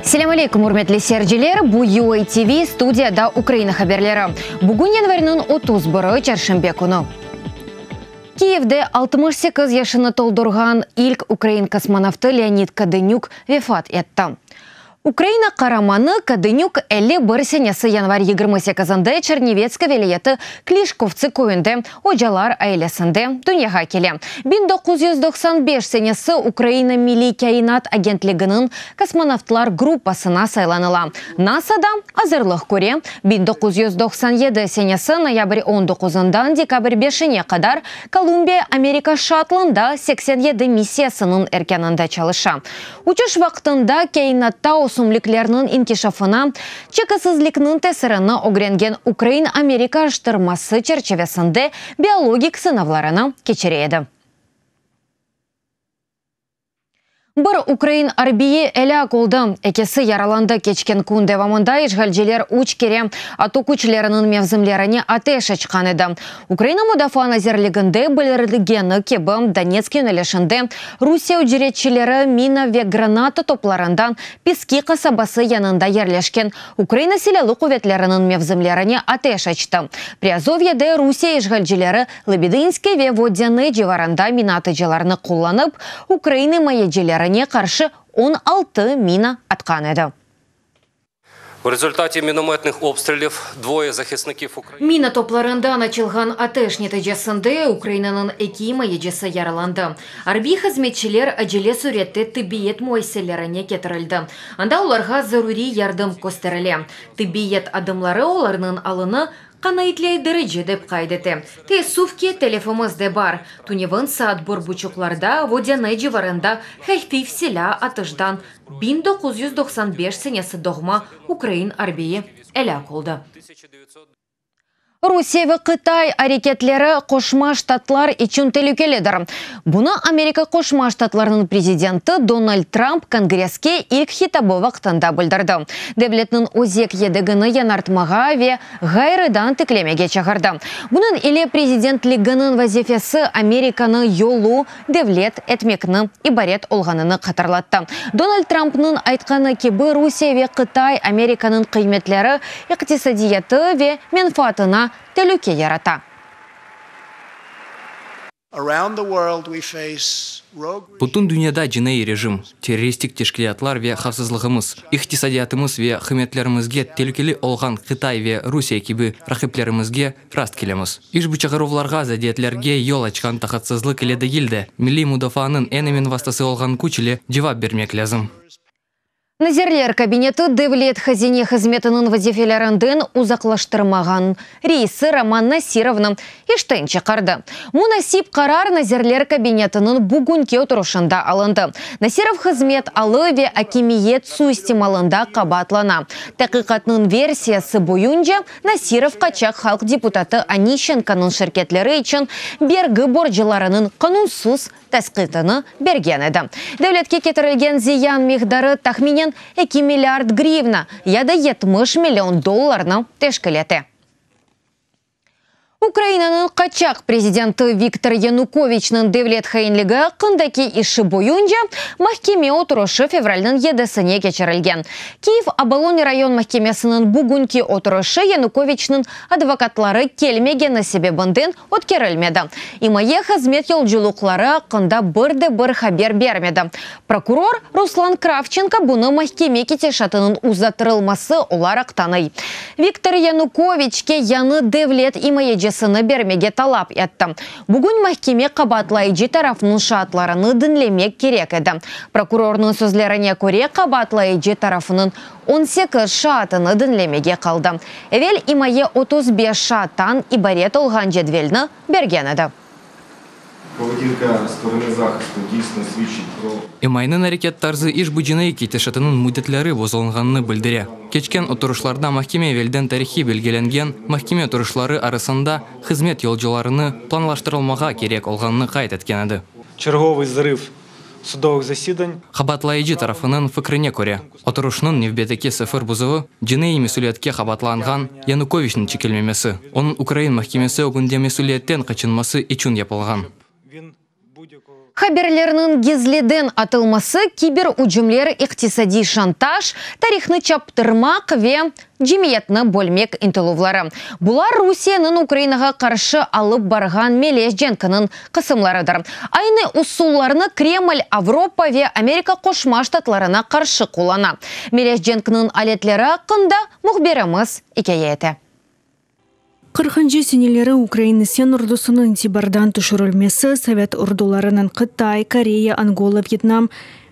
Selâm aleyküm, ürmetli seyirciler! Bu UA TV, studiyada Ukraina haberleri. Bugün yanvarniñ 31-i, çarşenbe künü. Kiyevde 68 yaşını toldurğan ilk ukrain kosmonavtı Leonid Kadenük vefat etti. Ukraina qaramanı Kadenük 51 senesi yanvar 28-nde Çernivetska vilâyeti Klişkovtsı köyünde ocalar ailesinde dünyağa kele. 1995 senesi Ukraina Milliy kâinat agentliginiñ kosmonavtlar gruppasına saylanıla. NASAda azırlıq köre. 1997 senesi noyabr 19-ndan dekabr beşine qadar Kolumbiya Amerika şattlında 87 missiyasınıñ erkânında çalışa. Uçuş vaqtında kâinatta ösümliklerniñ inkişafına çekisizlikniñ tesirini ögrengen ukrain-amerika araştırması çerçivesinde biologik sınavlarını keçire edi. Bir ukrain arbiyi elâk oldı, ekisi yaralandı. Keçken kün devamında işğalciler üç kere ATO küçleriniñ mevzimlerine ateş açqan edi. Ukraina Mudafaa nazirliginde bildirilgeni kibi, Donetsk yönelişinde Rusiye ücretçileri mina ve granata toplarından Peski qasabası yanında yerleşken Ukraina Silâlı quvetleriniñ mevzimlerine ateş açtı. Priazovyede Rusiye işğalcileri Lebedınske ve Vodâne civarında minaatıcılarnı qullanıp, ukrain imayecilerine qarşı 16 mina atqan edi. V rezultati minometnih obstriliv dvoye zahisnikiv Ukrayini. Mina toplarından açılğan ateş neticesinde Ukrainanıñ eki imayecisi yaralandı. Arbiy hızmetçiler acele sürette tibbiyet müessiselerine ketirildi, anda olarğa zaruriy yardım kösterile. Tibbiyet adımları olarnıñ alını qanaatlendirici dep qayd ete. Teessüf ki, telefimiz de bar. Tünevin saat bir buçuqlarda Vodâne civarında hafif silâ atışdan 1995 senesi doğma ukrain arbiyi elâk oldı. Rusiye ve Qıtay areketleri Qoşma Ştatlar içün telükelidir. Bunı Amerika Qoşma Ştatlarınıñ prezidenti Donald Tramp Kongresske ilk hitabı vaqtında bildirdi. Devletniñ özek yedegini yañartmağa ve ğayrıdan tiklemege çağırdı. Bunıñ ile prezidentliginiñ vazifesi Amerikanı yolu devlet etmekni ibaret olğanını hatırlattı. Donald Trampnıñ aytqanı kibi, Rusiye ve Qıtay Amerikanıñ qıymetleri, iqtisadiyatı ve menfaatına telüke yarata. Bütün dünyada cinaiy rejim, terroristik teşkilâtlar ve havfsızlığımız, iqtisadiyatımız ve qıymetlerimizge telükeli olğan Qıtay ve Rusiye kibi raqiplerimizge rast kelemiz. İşbu çağıruvlarğa zıddiyetlerge yol açqan taqatsızlıq ile degil de, milliy mudafaanıñ eñ emin vastası olğan küç ile cevap bermek lâzim. Nazirler Kabineti Devlet hazine hızmetiniñ vazifelerinden uzaqlaştırmağan reisi Roman Nasirovnı işten çıqardı. Munasip qarar Nazirler Kabinetiniñ bugünki oturışında alındı. Nasirov hızmet alı ve akimiyet suistimalında qabaatlana. Taqiqatnıñ versiyası boyunca, Nasirov qaçaq halq deputatı Onişçenkonıñ şirketleri içün bergi borclarınıñ qanunsız tasqitini bergen edi. Devletke ketirilgen ziyan miqdarı tahminen eki milliard grivna ya da 70 million dollarnı teşkil ete. Ukrainanıñ qaçaq prezidenti Viktor Yanukoviçniñ devlet hainligi aqqındaki işi boyunca mahkeme oturışı fevralniñ yedisine keçirilgen. Kiyev Obolon rayon mahkemesiniñ bugünki oturışı Yanukoviçniñ advokatları kelmegeni sebebinden ötkerilmedi. İmaye hızmet yolculıqları aqqında bir de bir haber bermedi. Prokuror Ruslan Kravçenko bunı mahkeme ketişatınıñ uzattırılması olaraq tanıy. Viktor Yanukoviçke yañı devlet imayecisini bermege talap etti. Bugün mahkeme qabaatlayıcı tarafnıñ şaatlarını diñlemek kerek edi. Prokurornıñ sözlerine köre, qabaatlayıcı tarafınıñ 18 şaatını diñlemege qaldı. Evel imaye 35 şaattan ibaret olğan cedvelni bergen edi. Povedinka storını zahıstu diysno svidçit pro. İmayeniñ areket tarzı işbu cinaiy ketişatınıñ müddetleri bozulğanını bildire. Keçken oturışlarda mahkeme evelden tarihi belgilengen mahkeme oturışları arasında hızmet yolcularını planlaştırılmağa kerek olğanını qayd etken edi. Çergovıy zrıv sudovıh zasidanj. Qabaatlayıcı tarafınıñ fikrine köre, oturışnıñ nevbetteki sıfır buzuvı, cinaiy mesüliyetke qabaatlanğan Yanukoviçniñ çekilmemesi, onıñ ukrain mahkemesi ögünde mesüliyetten qaçınması içün yapılğan. Haberlerniñ gizliden atılması, kiber ücümler, iqtisadiy şantaj, tarihnı çaptırmaq ve cemiyetni bölmek ıntıluvları, bular Rusiyeniñ Ukrainağa qarşı alıp barğan melez cenkiniñ qısımlarıdır. Aynı usullarnı Kreml Avropa ve Amerika Qoşma Ştatlarına qarşı qullana. Melez cenkniñ aletleri aqqında mühbirimiz ikâye ete. Qırqıncı seneleri ukrain isyan ordusınıñ itibardan tüşürilmesi, sovet ordularınıñ Qıtay, Koreya, Angola, Vyetnam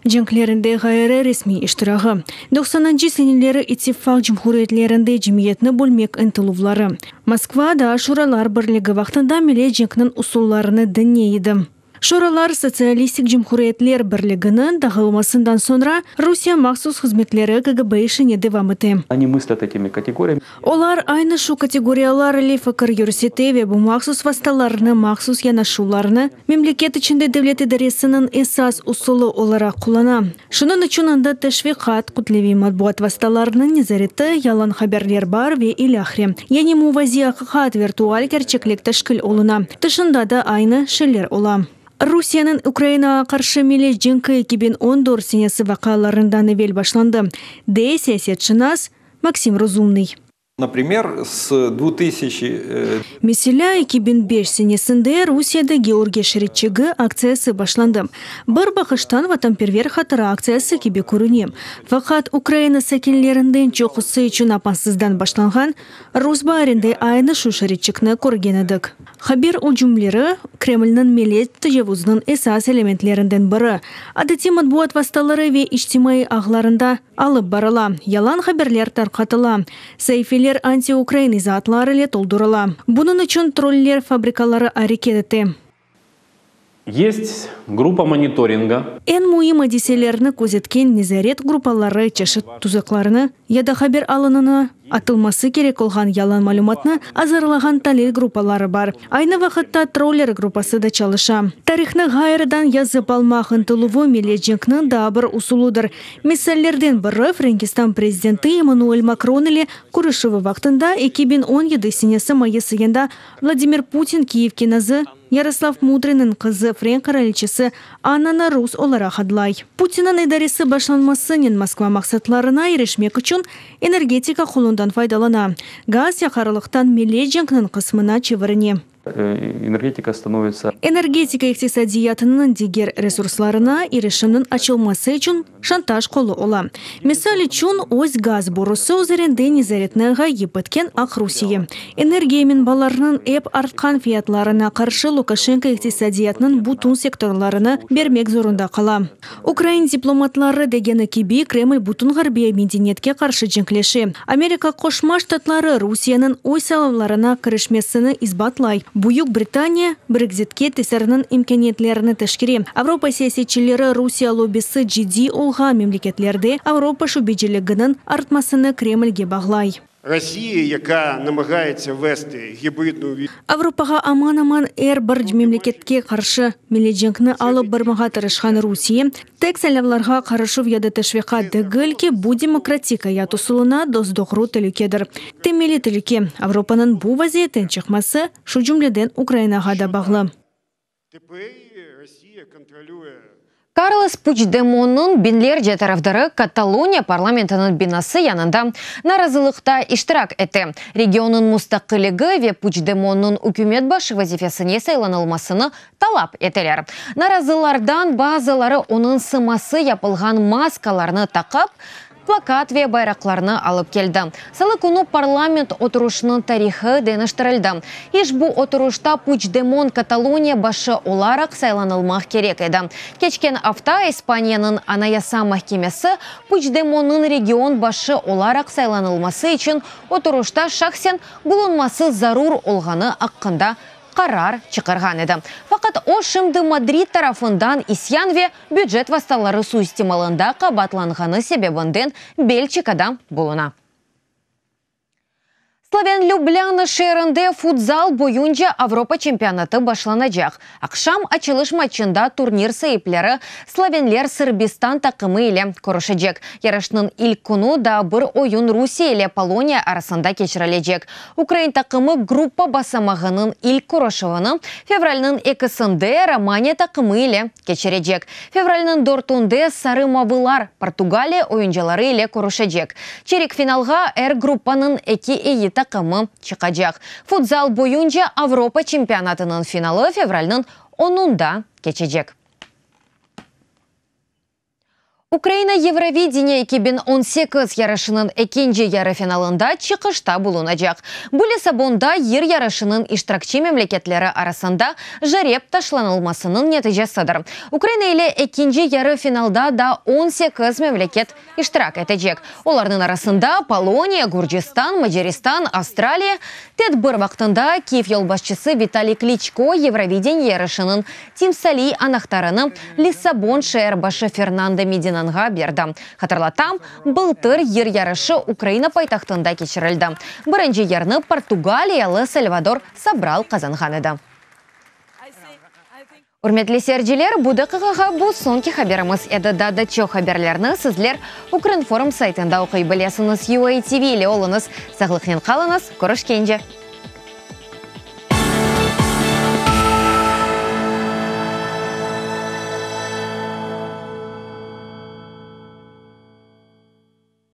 cenklerinde ğayrı resmiy iştirağı, doqsanıncı seneleri ittifaq cumhuriyetlerinde cemiyetni bölmek ıntıluvları, Moskva daa Şuralar Birligi vaqtında millet cenkniñ usullarını diñey edi. Şuralar Sotsialistik Cumhuriyetler Birliginiñ dağılmasından soñra Rusiye mahsus hızmetleri KGB işine devam ete. Oni myslyat etimi kategoriyami. Olar aynı şu kategoriyalar ile fikir yürsete ve bu mahsus vastalarnı, mahsus yanaşuvlarnı memleket içinde devlet idaresiniñ esas usulı olaraq qullana. Şunıñ içün anda teşviqat, kütleviy matbuat vastalarınıñ nezareti, yalan haberler bar ve ilâhre. Yani muvaziy aqiqat, virtual kerçeklik teşkil oluna. Tışında da aynı şeyler ola. Rusiyeniñ Ukrainağa qarşı melez cenki 2014 senesi vaqialarından evel başlandı, dey siyasetşınas Maksim Rozumnıy. Naprimer, s dvutısyaçi. Meselâ, 2005 senesinde Rusiyede Georgiy şeritçigi aktsiyası başlandı. Bir baqıştan vatanperver hatıra aktsiyası kibi körüne. Faqat Ukraina sakinlerinden çoqusı içün apansızdan başlanğan rus baarinde aynı şu şeritçikni körgen edik. Haber ücümleri, Kremlniñ melez tecavuzınıñ esas elementlerinden biri. Adetiy matbuat vastaları ve içtimaiy ağlarında alıp barıla, yalan haberler tarqatıla, saifeler antiukrain izaatlar ile toldurıla. Bunıñ içün troller fabrikaları areket ete. Yest gruppa monitoringa. Eñ müim adiselerni közetken nezaret gruppaları çeşit tuzaqlarnı ya da haber alanına atılması kerek olğan yalan malümatnı azırlağan talil gruppaları bar. Aynı vaqıtta troller gruppası da çalışa. Tarihnı ğayrıdan yazıp almaq ıntıluvı millet cenkniñ daa bir usulıdır. Misallerden biri, Frenkistan prezidenti Emmanuel Makron ile körüşüvi vaqtında 2017 senesi mayıs ayında Vladimir Putin Kiyev kinazı Yaroslav Mudrıynıñ qızı frenk qıraliçesi Annanı rus olaraq adlay. Putinniñ idaresi başlanmasınen Moskva maqsatlarına irişmek içün energetika qolundan faydalana, gaz yaqarlıqtan millet cenkniñ qısmına çevirine. Energetika stanovitsa. Energetika iqtisadiyatınıñ diger resurslarına irişimniñ açılması içün şantaj qolu ola. Misal içün, öz gaz borusı üzerinde nezaretni ğayıp etken Aqrusiye. Energiya menbalarınıñ ep artqan fiyatlarına qarşı Lukaşenko iqtisadiyatnıñ bütün sektorlarını bermek zorunda qala. Ukrain diplomatları degeni kibi, Kreml bütün ğarbiy medeniyetke qarşı cenkleşe. Amerika Qoşma Ştatları Rusiyeniñ öz saylavlarına kirişmesini isbatlay. Büyük Britaniya Brexitke tesiriniñ imkâniyetlerini teşkere. Avropa siyasetçileri Rusiye lobbisi ciddiy olğan memleketlerde Avropa şübeciliginiñ artmasını Kremlge bağlay. Rosiya, yaka namağayetsa vesti gibridnu viynu. Avropağa aman-aman er bir memleketke qarşı millet cenkni alıp barmağa tırışqan Rusiye, tek saylavlarğa qarışuv ya da teşviqat degil ki, bu demokratik ayat usulına dos-doğru telükedir. Temelli telüke, Avropanıñ bu vaziyetten çıqması, şu cümleden Ukrainağa da bağlı. Karles Puçdemonnıñ biñlerce tarafdarı Kataloniya parlamentiniñ binası yanında narazılıqta iştirak ete, regionnıñ mustaqilligi ve Puçdemonnıñ ükümet başı vazifesine saylanılmasını talap eteler. Narazılardan bazıları onıñ sıması yapılğan maskalarnı taqıp, Plakat ve bayraqlarnı alıp keldi. Salı künü parlament oturışınıñ tarihı deñiştirildi. İşbu oturışta Puçdemon Kataloniya başı olaraq saylanılmaq kerek edi. Keçken afta İspaniyanıñ Anayasa mahkemesi Puçdemonnıñ region başı olaraq saylanılması içün oturışta şahsen bulunması zarur olğanı aqqında qarar çıqarğan edi. Faqat o, şimdi Madrid tarafından isyan ve bücet vastaları suistimalında qabaatlanğanı sebebinden Belçikada buluna. Sloven Lüblâna şeerinde futzal boyunca Avropa çempionatı başlanacaq. Aqşam açılış matçında turnir saipleri slovenler Sırbistan taqımı ile körüşecek. Yarışnıñ ilk künü daa bir oyun Rusiye ile Poloniya arasında keçirilecek. Ukrain taqımı gruppa basamağınıñ ilk körüşüvini fevralniñ ekisinde Romaniya taqımı ile keçirecek. Fevralniñ dörtünde sarı-mavılar Portugaliya oyuncıları ile körüşecek. Çerik finalğa er gruppanıñ eki eyi taqımı çıqacaq. Futzal boyunca Avropa çempionatınıñ finalı fevralniñ onunda keçecek. Ukraina Yevrovideniye 2018 yarışınıñ ekinci yarı finalında çıqışta bulunacaq. Bu Lissabonda yır yarışınıñ iştirakçi memleketleri arasında jareb taşlanılmasınıñ neticesidir. Ukraina ile ekinci yarı finalda da 18 memleket iştirak etecek. Olarnıñ arasında Poloniya, Gürcistan, Macaristan, Avstraliya. Tedbir vaqtında Kiyev yolbaşçısı Vitaliy Kliçko Yevrovideniye yarışınıñ timsaliy anahtarını Lissabon şeer başı Fernando Medinanğa berdi. Hatırlatam, bıltır yır yarışı Ukraina paytahtında keçirildi. Birinci yerni portugaliyalı Salvador Sobral qazanğan edi. Ürmetli seyirciler, bu daqiqağa bu soñki haberimiz edi. Daa da çoq haberlerni sizler Ukrinform saytında oquy bilesiñiz. UATV ile oluñız, sağlıqnen qalıñız, körüşkence!